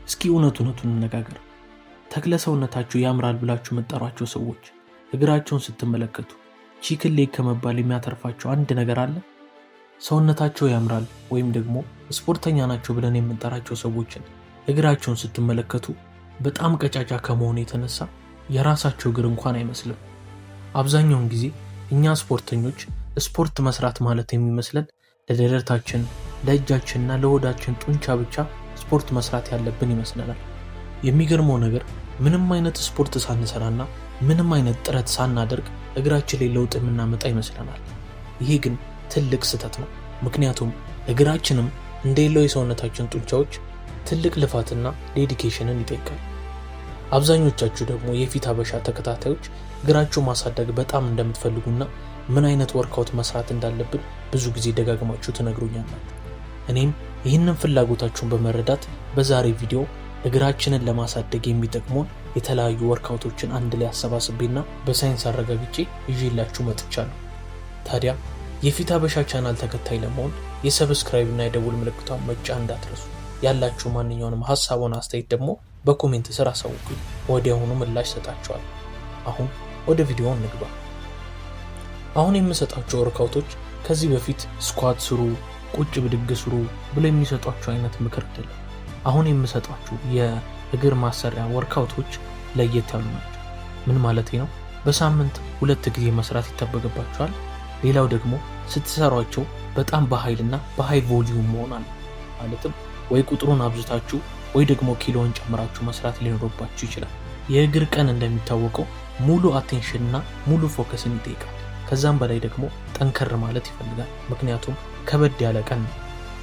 እስኪ እውነት እውነቱን እንነጋገር። ተክለ ሰውነታቸው ያምራል ብላችሁ የምትጠሯቸው ሰዎች እግራቸውን ስትመለከቱ chicken leg ከመባል የሚያተርፋቸው አንድ ነገር አለ? ሰውነታቸው ያምራል ወይም ደግሞ ስፖርተኛ ናቸው ብለን የምንጠራቸው ሰዎችን እግራቸውን ስትመለከቱ በጣም ቀጫጫ ከመሆኑ የተነሳ የራሳቸው እግር እንኳን አይመስልም። አብዛኛውን ጊዜ እኛ ስፖርተኞች ስፖርት መስራት ማለት የሚመስለን ለደረታችን፣ ለእጃችንና ለሆዳችን ጡንቻ ብቻ ስፖርት መስራት ያለብን ይመስለናል። የሚገርመው ነገር ምንም አይነት ስፖርት ሳንሰራና ምንም አይነት ጥረት ሳናደርግ እግራችን ላይ ለውጥ የምናመጣ ይመስለናል። ይሄ ግን ትልቅ ስህተት ነው። ምክንያቱም እግራችንም እንደሌላው የሰውነታችን ጡንቻዎች ትልቅ ልፋትና dedication ን ይጠይቃል። አብዛኞቻችሁ ደግሞ የፊት ሀበሻ ተከታታዮች እግራችሁ ማሳደግ በጣም እንደምትፈልጉና ምን አይነት workout መስራት እንዳለብን ብዙ ጊዜ ደጋግማችሁ ትነግሩኛላችሁ። እኔም ይህንን ፍላጎታችሁን በመረዳት በዛሬ ቪዲዮ እግራችንን ለማሳደግ የሚጠቅሙን የተለያዩ workout ኦችን አንድ ላይ አሰባስቤና በሳይንስ አረጋግጬ ይዤላችሁ መጥቻለሁ። ታዲያ የፊት ሀበሻ ቻናል ተከታይ ለመሆን የ subscribe እና የደውል ምልክቷን መጫን እንዳትረሱ። ያላችሁ ማንኛውንም ሀሳቡን አስተያየት ደግሞ በ comment ስር አሳውቁኝ፣ ወዲያውኑ ምላሽ ሰጣችኋለሁ። አሁን ወደ ቪዲዮው እንግባ። አሁን የምሰጣችሁ workout ኦች ከዚህ በፊት squat ስሩ፣ ቁጭ ብድግ ስሩ ብለው የሚሰጧችሁ አይነት ምክር አይደለም። አሁን የምሰጣችሁ የእግር ማሰሪያ workout ኦች ለየት ያሉ ናቸው። ምን ማለት ነው? በሳምንት 2 ጊዜ መስራት ይጠበቅባችኋል። ሌላው ደግሞ ስትሰሯቸው በጣም በኃይልና በ high volume መሆን አለ። ማለትም ወይ ቁጥሩን አብዝታችሁ ወይ ደግሞ ኪሎን ጨምራችሁ መስራት ሊኖርባችሁ ይችላል። የእግር ቀን እንደሚታወቀው ሙሉ attention እና ሙሉ focus ን ይጠይቃል። ከዛም በላይ ደግሞ ጠንከር ማለት ይፈልጋል። ምክንያቱም ከበድ ያለ ቀን ነው።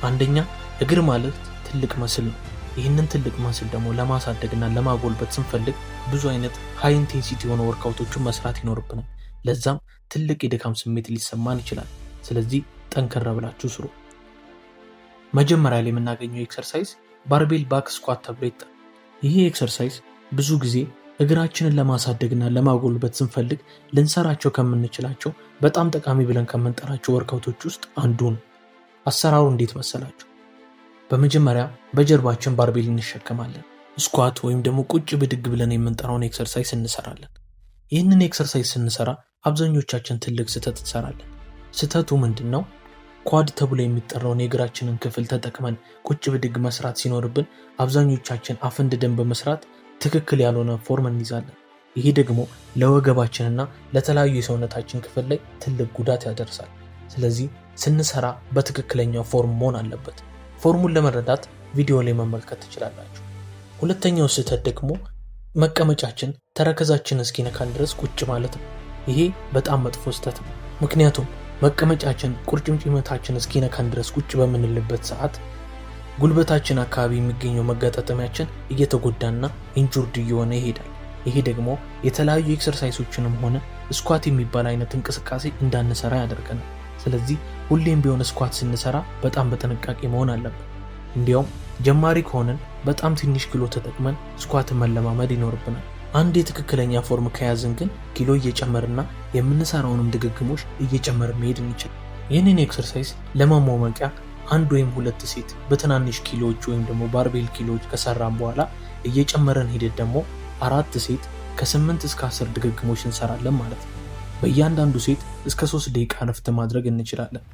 አንደኛ እግር ማለት ትልቅ muscle ነው። ይህንን ትልቅ muscle ደግሞ ለማሳደግና ለማጎልበት ስንፈልግ ብዙ አይነት high intensity የሆነ workout ኦችን መስራት ይኖርብናል። ለዛም ትልቅ የድካም ስሜት ሊሰማን ይችላል። ስለዚህ ጠንከር ብላችሁ ስሩ። መጀመሪያ ላይ የምናገኘው exercise barbell back squat ተብሎ ይጠራል። ይሄ exercise ብዙ ጊዜ እግራችንን ለማሳደግና ለማጎልበት ስንፈልግ ልንሰራቸው ከምንችላቸው በጣም ጠቃሚ ብለን ከምንጠራቸው workout ኦች ውስጥ አንዱ ነው። አሰራሩ እንዴት መሰላችሁ? በመጀመሪያ በጀርባችን barbell እንሸከማለን። squat ወይም ደግሞ ቁጭ ብድግ ብለን የምንጠራውን exercise እንሰራለን። ይህንን exercise ስንሰራ አብዛኞቻችን ትልቅ ስህተት እንሰራለን። ስህተቱ ምንድን ነው? quad ተብሎ የሚጠራውን የእግራችንን ክፍል ተጠቅመን ቁጭ ብድግ መስራት ሲኖርብን አብዛኞቻችን አፈንድደን በመስራት ትክክል ያልሆነ form እንይዛለን። ይሄ ደግሞ ለወገባችንና ለተለያዩ የሰውነታችን ክፍል ላይ ትልቅ ጉዳት ያደርሳል። ስለዚህ ስንሰራ በትክክለኛው form መሆን አለበት። form ኡን ለመረዳት ቪዲዮ ላይ መመልከት ትችላላችሁ። ሁለተኛው ስህተት ደግሞ መቀመጫችን ተረከዛችን እስኪነካን ድረስ ቁጭ ማለት ነው። ይሄ በጣም መጥፎ ስህተት ነው። ምክንያቱም መቀመጫችን ቁርጭምጭሚታችን እስኪነካን ድረስ ቁጭ በምንልበት ሰዓት ጉልበታችን አካባቢ የሚገኘው መገጣጠሚያችን እየተጎዳና injured እየሆነ ይሄዳል። ይሄ ደግሞ የተለያዩ exercise ኦችንም ሆነ squat የሚባል አይነት እንቅስቃሴ እንዳንሰራ ያደርገናል። ስለዚህ ሁሌም ቢሆን squat ስንሰራ በጣም በጥንቃቄ መሆን አለብን። እንዲያውም ጀማሪ ከሆንን በጣም ትንሽ ኪሎ ተጠቅመን squat ን መለማመድ ይኖርብናል። አንድ የትክክለኛ form ከያዝን ግን ኪሎ እየጨመርና የምንሰራውንም ድግግሞሽ እየጨመርን መሄድ እንችላለን። ይህንን exercise ለማሟሟቂያ 1 ወይም 2 set በትናንሽ ኪሎዎች ወይም ደግሞ barbell ኪሎዎች ከሰራን በኋላ እየጨመረን ሂደት ደግሞ 4 set ከ8 እስከ 10 ድግግሞች እንሰራለን ማለት ነው። በእያንዳንዱ set እስከ 3 ደቂቃ እረፍት ማድረግ እንችላለን።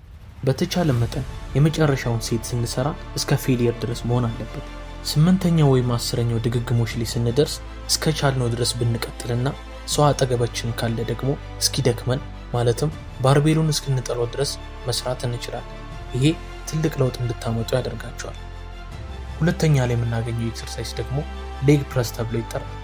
በተቻለ መጠን የመጨረሻውን set ስንሰራ እስከ failure ድረስ መሆን አለበት። 8ኛው ወይም 10ኛው ድግግሞች ላይ ስንደርስ እስከ ቻልነው ድረስ ብንቀጥልና ሰው አጠገባችን ካለ ደግሞ እስኪደክመን ማለትም barbell ኡን እስክንጠለው ድረስ መስራት እንችላለን። ይሄ ትልቅ ለውጥ እንድታመጡ ያደርጋቸዋል። ሁለተኛ ላይ የምናገኘው exercise ደግሞ leg press ተብሎ ይጠራል።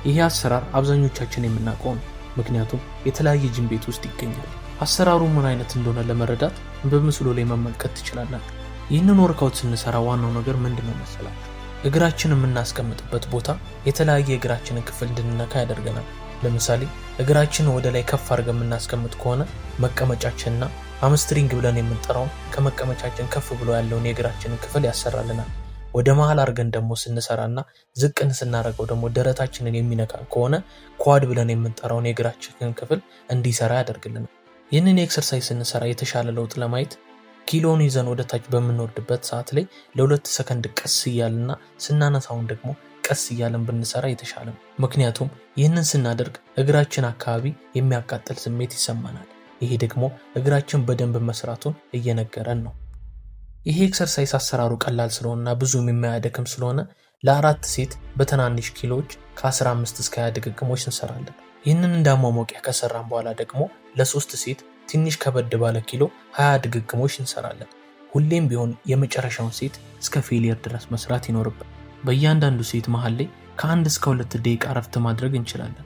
ይሄ አሰራር አብዛኞቻችን የምናውቀው ነው፣ ምክንያቱም የተለያየ ጅም ቤት ውስጥ ይገኛል። አሰራሩ ምን አይነት እንደሆነ ለመረዳት በምስሉ ላይ መመልከት ትችላላችሁ። ይህንን workout ስንሰራ ዋናው ነገር ምንድነው መሰላችሁ? እግራችንን የምናስቀምጥበት ቦታ የተለያየ የእግራችንን ክፍል እንድንነካ ያደርገናል። ለምሳሌ እግራችንን ወደ ላይ ከፍ አድርገን የምናስቀምጥ ከሆነ መቀመጫችንና hamstring ብለን የምንጠራውን ከመቀመጫችን ከፍ ብሎ ያለውን የእግራችንን ክፍል ያሰራልናል። ወደ መሃል አድርገን ደግሞ ስንሰራና ዝቅን ስናደርገው ደግሞ ደረታችንን የሚነካ ከሆነ quad ብለን የምንጠራውን የእግራችንን ክፍል እንዲሰራ ያደርግልናል። ይህንን exercise ስንሰራ የተሻለ ለውጥ ለማየት ኪሎን ይዘን ወደ ታች በምንወርድበት ሰዓት ላይ ለ2 ሰከንድ ቀስ እያልና ስናነሳውን ደግሞ ቀስ እያለን ብንሰራ የተሻለ ነው። ምክንያቱም ይህንን ስናደርግ እግራችን አካባቢ የሚያቃጥል ስሜት ይሰማናል። ይሄ ደግሞ እግራችን በደንብ መስራቱን እየነገረን ነው። ይሄ exercise አሰራሩ ቀላል ስለሆነና ብዙም የማያደክም ስለሆነ ለአራት set በትናንሽ ኪሎዎች ከ15 እስከ 20 ድግግሞች እንሰራለን። ይህንን እንዳሟሟቂያ ከሰራን በኋላ ደግሞ ለሶስት set ትንሽ ከበድ ባለ ኪሎ 20 ድግግሞች እንሰራለን። ሁሌም ቢሆን የመጨረሻውን set እስከ failure ድረስ መስራት ይኖርብናል። በእያንዳንዱ set መሃል ላይ ከ1 እስከ 2 ደቂቃ እረፍት ማድረግ እንችላለን።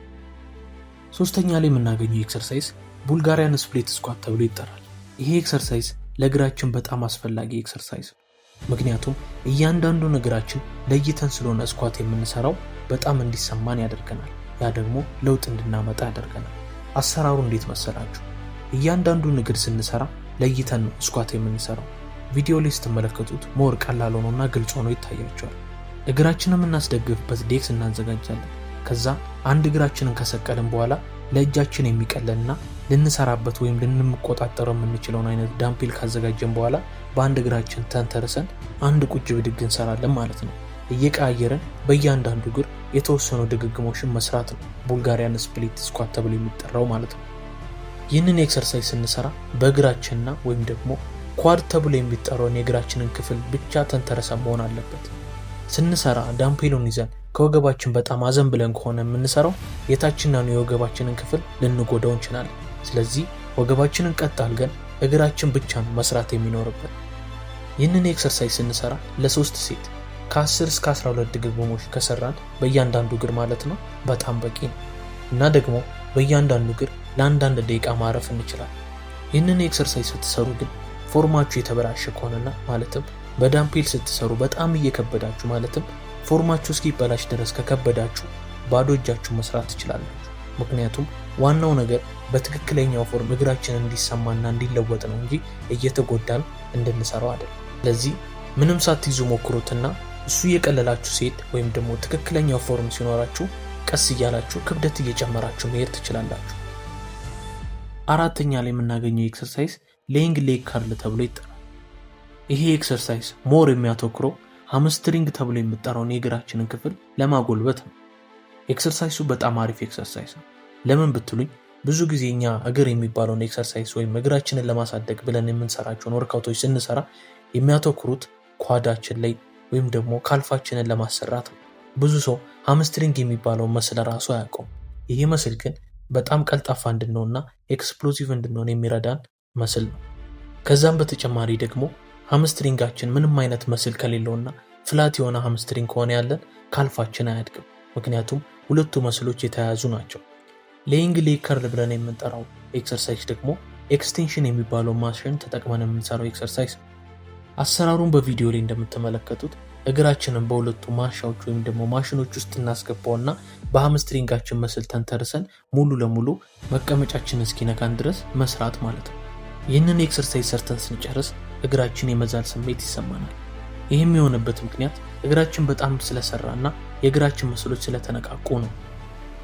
ሶስተኛ ላይ የምናገኘው exercise Bulgarian split squat ተብሎ ይጠራል። ይሄ exercise ለእግራችን በጣም አስፈላጊ exercise ነው። ምክንያቱም እያንዳንዱን እግራችን ለይተን ስለሆነ squat የምንሰራው በጣም እንዲሰማን ያደርገናል። ያ ደግሞ ለውጥ እንድናመጣ ያደርገናል። አሰራሩ እንዴት መሰላችሁ? እያንዳንዱን እግር ስንሰራ ለይተን ነው squat የምንሰራው። ቪዲዮ ላይ ስትመለከቱት more ቀላል ሆኖና ግልጽ ሆኖ ይታያችኋል። እግራችንን የምናስደግፍበት desk እናዘጋጃለን። ከዛ አንድ እግራችንን ከሰቀልን በኋላ ለእጃችን የሚቀለንና ልንሰራበት ወይም ልንቆጣጠረው የምንችለውን አይነት dumbbell ካዘጋጀን በኋላ በአንድ እግራችን ተንተርሰን አንድ ቁጭ ብድግ እንሰራለን ማለት ነው። እየቀያየርን በእያንዳንዱ እግር የተወሰኑ ድግግሞሽን መስራት ነው Bulgarian split squat ተብሎ የሚጠራው ማለት ነው። ይህንን exercise ስንሰራ በእግራችንና ወይም ደግሞ quad ተብሎ የሚጠራውን የእግራችንን ክፍል ብቻ ተንተርሰን መሆን አለበት። ስንሰራ dumbbell ኡን ይዘን ከወገባችን በጣም አዘን ብለን ከሆነ የምንሰራው የታችኛውን የወገባችንን ክፍል ልንጎዳው እንችላለን። ስለዚህ ወገባችንን ቀጥ አድርገን እግራችን ብቻ ነው መስራት የሚኖርብን። ይህንን exercise ስንሰራ ለሶስት set ከ10 እስከ 12 ድግግሞች ከሰራን በእያንዳንዱ እግር ማለት ነው በጣም በቂ ነው። እና ደግሞ በእያንዳንዱ እግር ለአንዳንድ ደቂቃ ማረፍ እንችላለን። ይህንን exercise ስትሰሩ ግን form ኣችሁ የተበላሸ ከሆነና ማለትም በ dumbbell ስትሰሩ በጣም እየከበዳችሁ፣ ማለትም form ኣችሁ እስኪበላሽ ድረስ ከከበዳችሁ ባዶ እጃችሁ መስራት ትችላላችሁ። ምክንያቱም ዋናው ነገር በትክክለኛው form እግራችን እንዲሰማና እንዲለወጥ ነው እንጂ እየተጎዳን እንድንሰራው አይደለም። ስለዚህ ምንም ሳትይዙ ሞክሩትና እሱ እየቀለላችሁ ሲሄድ ወይም ደግሞ ትክክለኛው form ሲኖራችሁ ቀስ እያላችሁ ክብደት እየጨመራችሁ መሄድ ትችላላችሁ። አራተኛ ላይ የምናገኘው exercise lying leg curl ተብሎ ይጠራል። ይሄ exercise more የሚያተኩረው hamstring ተብሎ የሚጠራውን የእግራችንን ክፍል ለማጎልበት ነው። Exercise ኡ በጣም አሪፍ exercise ነው። ለምን ብትሉኝ ብዙ ጊዜ እኛ እግር የሚባለውን exercise ወይም እግራችንን ለማሳደግ ብለን የምንሰራቸውን workout ኦች ስንሰራ የሚያተኩሩት quad ኣችን ላይ ወይም ደግሞ calf ኣችንን ለማሰራት ነው። ብዙ ሰው hamstring የሚባለውን muscle ራሱ አያውቀውም። ይህ muscle ግን በጣም ቀልጣፋ እንድንሆንና explosive እንድንሆን የሚረዳን muscle ነው። ከዛም በተጨማሪ ደግሞ hamstring ኣችን ምንም አይነት muscle ከሌለውና flat የሆነ hamstring ከሆነ ያለን calf ኣችን አያድግም። ምክንያቱም ሁለቱ muscle ኦች የተያያዙ ናቸው። Lying leg curl ብለን የምንጠራው exercise ደግሞ extension የሚባለው ማሽን ተጠቅመን የምንሰራው exercise ነው። አሰራሩን በቪዲዮ ላይ እንደምትመለከቱት እግራችንን በሁለቱ ማንሻዎች ወይም ደግሞ ማሽኖች ውስጥ እናስገባውና በ hamstring ኣችን muscle ተንተርሰን ሙሉ ለሙሉ መቀመጫችን እስኪነካን ድረስ መስራት ማለት ነው። ይህንን exercise ሰርተን ስንጨርስ እግራችን የመዛል ስሜት ይሰማናል። ይህም የሆነበት ምክንያት እግራችን በጣም ስለሰራ እና የእግራችን muscle ኦች ስለተነቃቁ ነው።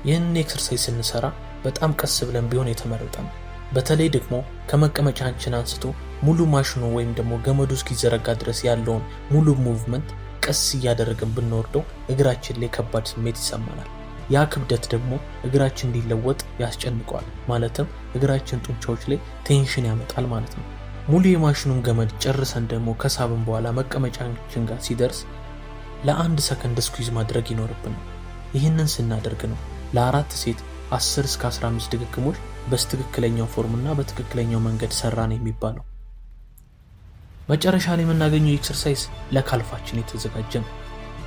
ይህንን exercise ስንሰራ በጣም ቀስ ብለን ቢሆን የተመረጠ ነው። በተለይ ደግሞ ከመቀመጫችን አንስቶ ሙሉ ማሽኑ ወይም ደግሞ ገመዱ እስኪዘረጋ ድረስ ያለውን ሙሉ movement ቀስ እያደረግን ብንወርደው እግራችን ላይ ከባድ ስሜት ይሰማናል። ያ ክብደት ደግሞ እግራችን እንዲለወጥ ያስጨንቀዋል። ማለትም እግራችን ጡንቻዎች ላይ tension ያመጣል ማለት ነው። ሙሉ የማሽኑን ገመድ ጨርሰን ደግሞ ከሳብን በኋላ መቀመጫችን ጋር ሲደርስ ለ1 ሰከንድ squeeze ማድረግ ይኖርብናል። ይህንን ስናደርግ ነው ለአራት set 10 እስከ 15 ድግግሞች በትክክለኛው form እና በትክክለኛው መንገድ ሰራን የሚባለው። መጨረሻ ላይ የምናገኘው exercise ለ calf ኣችን የተዘጋጀ ነው።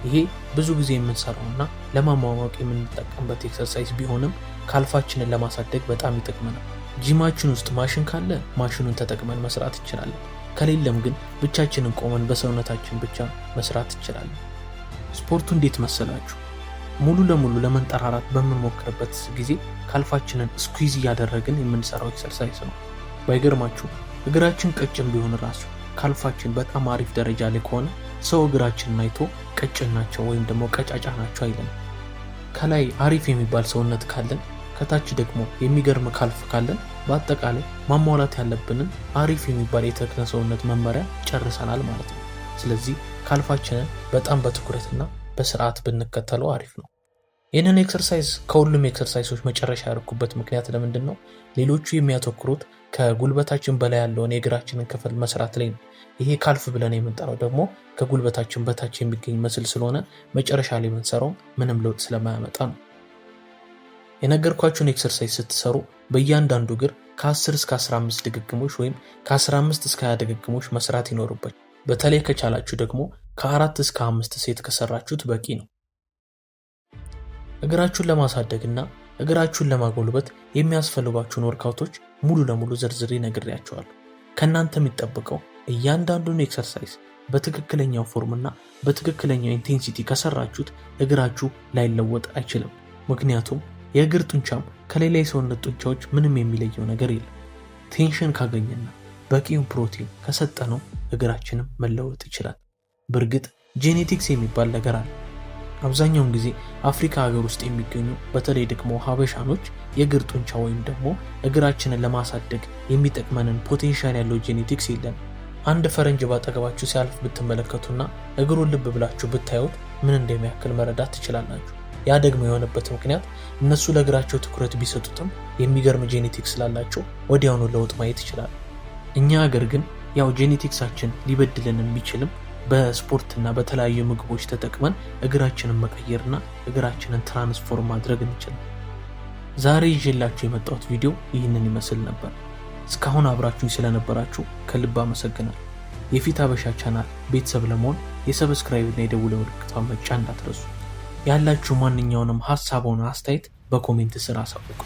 ይሄ ብዙ ጊዜ የምንሰራውና ለማሟሟቅ የምንጠቀምበት exercise ቢሆንም calf ኣችንን ለማሳደግ በጣም ይጠቅመናል። ጂማችን ውስጥ ማሽን ካለ ማሽኑን ተጠቅመን መስራት እንችላለን። ከሌለም ግን ብቻችንን ቆመን በሰውነታችን ብቻ መስራት እንችላለን። ስፖርቱ እንዴት መሰላችሁ? ሙሉ ለሙሉ ለመንጠራራት በምንሞክርበት ጊዜ calf ኣችንን squeeze እያደረግን የምንሰራው exercise ነው። ባይገርማችሁ እግራችን ቀጭን ቢሆን ራሱ calf ኣችን በጣም አሪፍ ደረጃ ላይ ከሆነ ሰው እግራችንን አይቶ ቀጭን ናቸው ወይም ደግሞ ቀጫጫ ናቸው አይለንም። ከላይ አሪፍ የሚባል ሰውነት ካለን ከታች ደግሞ የሚገርም calf ካለን በአጠቃላይ ማሟላት ያለብንን አሪፍ የሚባል የተክለ ሰውነት መመሪያ ጨርሰናል ማለት ነው። ስለዚህ calf ኣችንን በጣም በትኩረትና በስርዓት ብንከተለው አሪፍ ነው። ይህንን exercise ከሁሉም exercise ኦች መጨረሻ ያደረኩበት ምክንያት ለምንድን ነው? ሌሎቹ የሚያተኩሩት ከጉልበታችን በላይ ያለውን የእግራችንን ክፍል መስራት ላይ ነው። ይሄ calf ብለን የምንጠራው ደግሞ ከጉልበታችን በታች የሚገኝ muscle ስለሆነ መጨረሻ ላይ የምንሰራው ምንም ለውጥ ስለማያመጣ ነው። የነገርኳችሁን exercise ስትሰሩ በእያንዳንዱ እግር ከ10 እስከ 15 ድግግሞች ወይም ከ15 እስከ 20 ድግግሞች መስራት ይኖርባችኋል። በተለይ ከቻላችሁ ደግሞ ከ4 እስከ 5 set ከሰራችሁት በቂ ነው። እግራችሁን ለማሳደግና እግራችሁን ለማጎልበት የሚያስፈልጓችሁን workout ኦች ሙሉ ለሙሉ ዘርዝሬ ነግሬያችኋለሁ። ከእናንተ የሚጠበቀው እያንዳንዱን exercise በትክክለኛው form ና በትክክለኛው intensity ከሰራችሁት እግራችሁ ላይለወጥ አይችልም። ምክንያቱም የእግር ጡንቻም ከሌላ የሰውነት ጡንቻዎች ምንም የሚለየው ነገር የለም። Tension ካገኘና በቂውን ፕሮቲን ከሰጠነው እግራችንም መለወጥ ይችላል። በእርግጥ genetics የሚባል ነገር አለ። አብዛኛውን ጊዜ አፍሪካ ሀገር ውስጥ የሚገኙ በተለይ ደግሞ ሀበሻኖች የእግር ጡንቻ ወይም ደግሞ እግራችንን ለማሳደግ የሚጠቅመንን potential ያለው genetics የለንም። አንድ ፈረንጅ ባጠገባችሁ ሲያልፍ ብትመለከቱና እግሩን ልብ ብላችሁ ብታዩት ምን እንደሚያክል መረዳት ትችላላችሁ። ያ ደግሞ የሆነበት ምክንያት እነሱ ለእግራቸው ትኩረት ቢሰጡትም የሚገርም genetics ስላላቸው ወዲያውኑ ለውጥ ማየት ይችላሉ። እኛ ሀገር ግን ያው genetics ኣችን ሊበድለንም ቢችልም በስፖርትና በተለያዩ ምግቦች ተጠቅመን እግራችንን መቀየርና እግራችንን transform ማድረግ እንችላለን። ዛሬ ይዤላችሁ የመጣሁት ቪዲዮ ይህንን ይመስል ነበር። እስካሁን አብራችሁኝ ስለነበራችሁ ከልብ አመሰግናለሁ። የፊት አበሻ ቻናል ቤተሰብ ለመሆን የ subscribe እና የደውል ምልክቷን መጫን እንዳትረሱ። ያላችሁ ማንኛውንም ሀሳብ ሆነ አስተያየት በ comment ስር አሳውቁ።